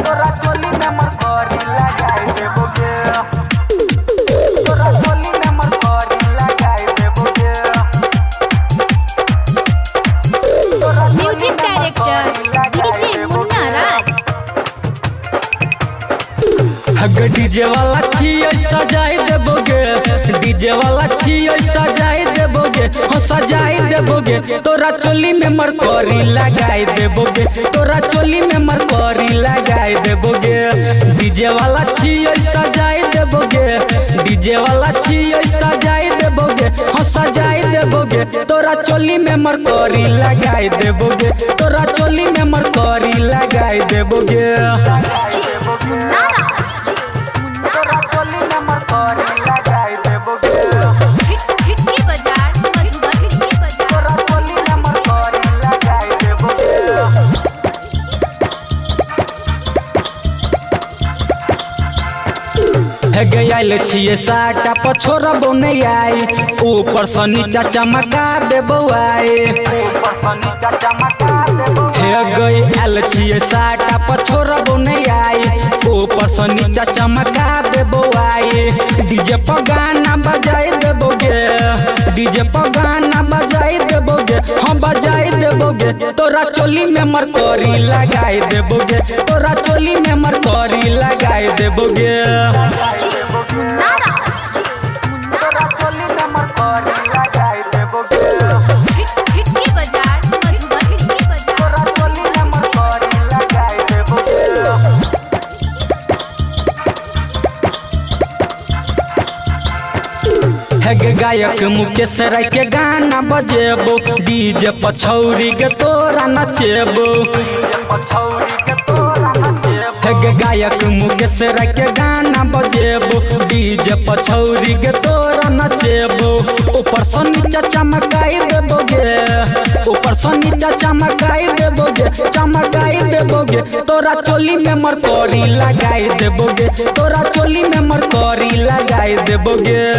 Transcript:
तोरा चोली में मरकरी लगाई देबो गे। तोरा चोली में मरकरी लगाई देबो गे। तोरा चोली म्यूजिक में डायरेक्टर मरकरी लगाई डीजे देबो मुन्ना गे। राज। हग डीजे वाला छियै सजाई देबोगे, डीजे वाला छियै सजाई देबोगे, हो सजाई देबोगे। तोरा चोली में मरकरी लगाई देबोगे, तोरा चोली में मरकरी लगाई देबोगे। डीजे वाला छियै सजाई देबोगे, डीजे वाला छियै सजाई देबोगे, हो सजाई देबोगे। तोरा चोली में मरकरी लगाई देबोगे, तोरा चोली में मरकरी लगाई देबोगे। मुन्ना राज। तोरा चोली में मरकरी लगाई देबो गे। छिटकी बाजार मधुबनी बाजार। तोरा चोली में मरकरी लगाई देबो गे। हे गयल छियै साटा पछोरबो नै आई, ऊपर से नीचा चमका देबो आई। ऊपर से नीचा चमका देबो। हे गयल छियै साटा पछोरबो नै आई, ऊपर से नीचा चमका देबो आई। डीजे पर गाना बजाई देबोगे, डीजे पर गाना बजाई देबोगे, हम बजाई देबोगे। तोरा चोली में मरकरी लगाई देबोगे, तोरा चोली में मरकरी लगाई देबोगे। मुन्ना राज। तोरा चोली में मरकरी लगाई देबो गे। छिटकी बाजार मधुबनी बाजार। तोरा चोली में मरकरी लगाई देबो गे। हे गे गायक मुकेश राय के गाना बजेबो, डीजे पछौरी के तोरा नचेबो। पछौरी के तोरा नचेबो। हे गे गायक मुकेश राय के गाना बजेबो, डीजे पछौरी के तोरा नचेबो। ऊपर से नीचा चमकाई देबोगे, ऊपर से नीचा चमकाई देबोगे, चमकाई देबोगे। तोरा चोली में मरकरी लगाई देबोगे, तोरा चोली में मरकरी लगाई देबोगे।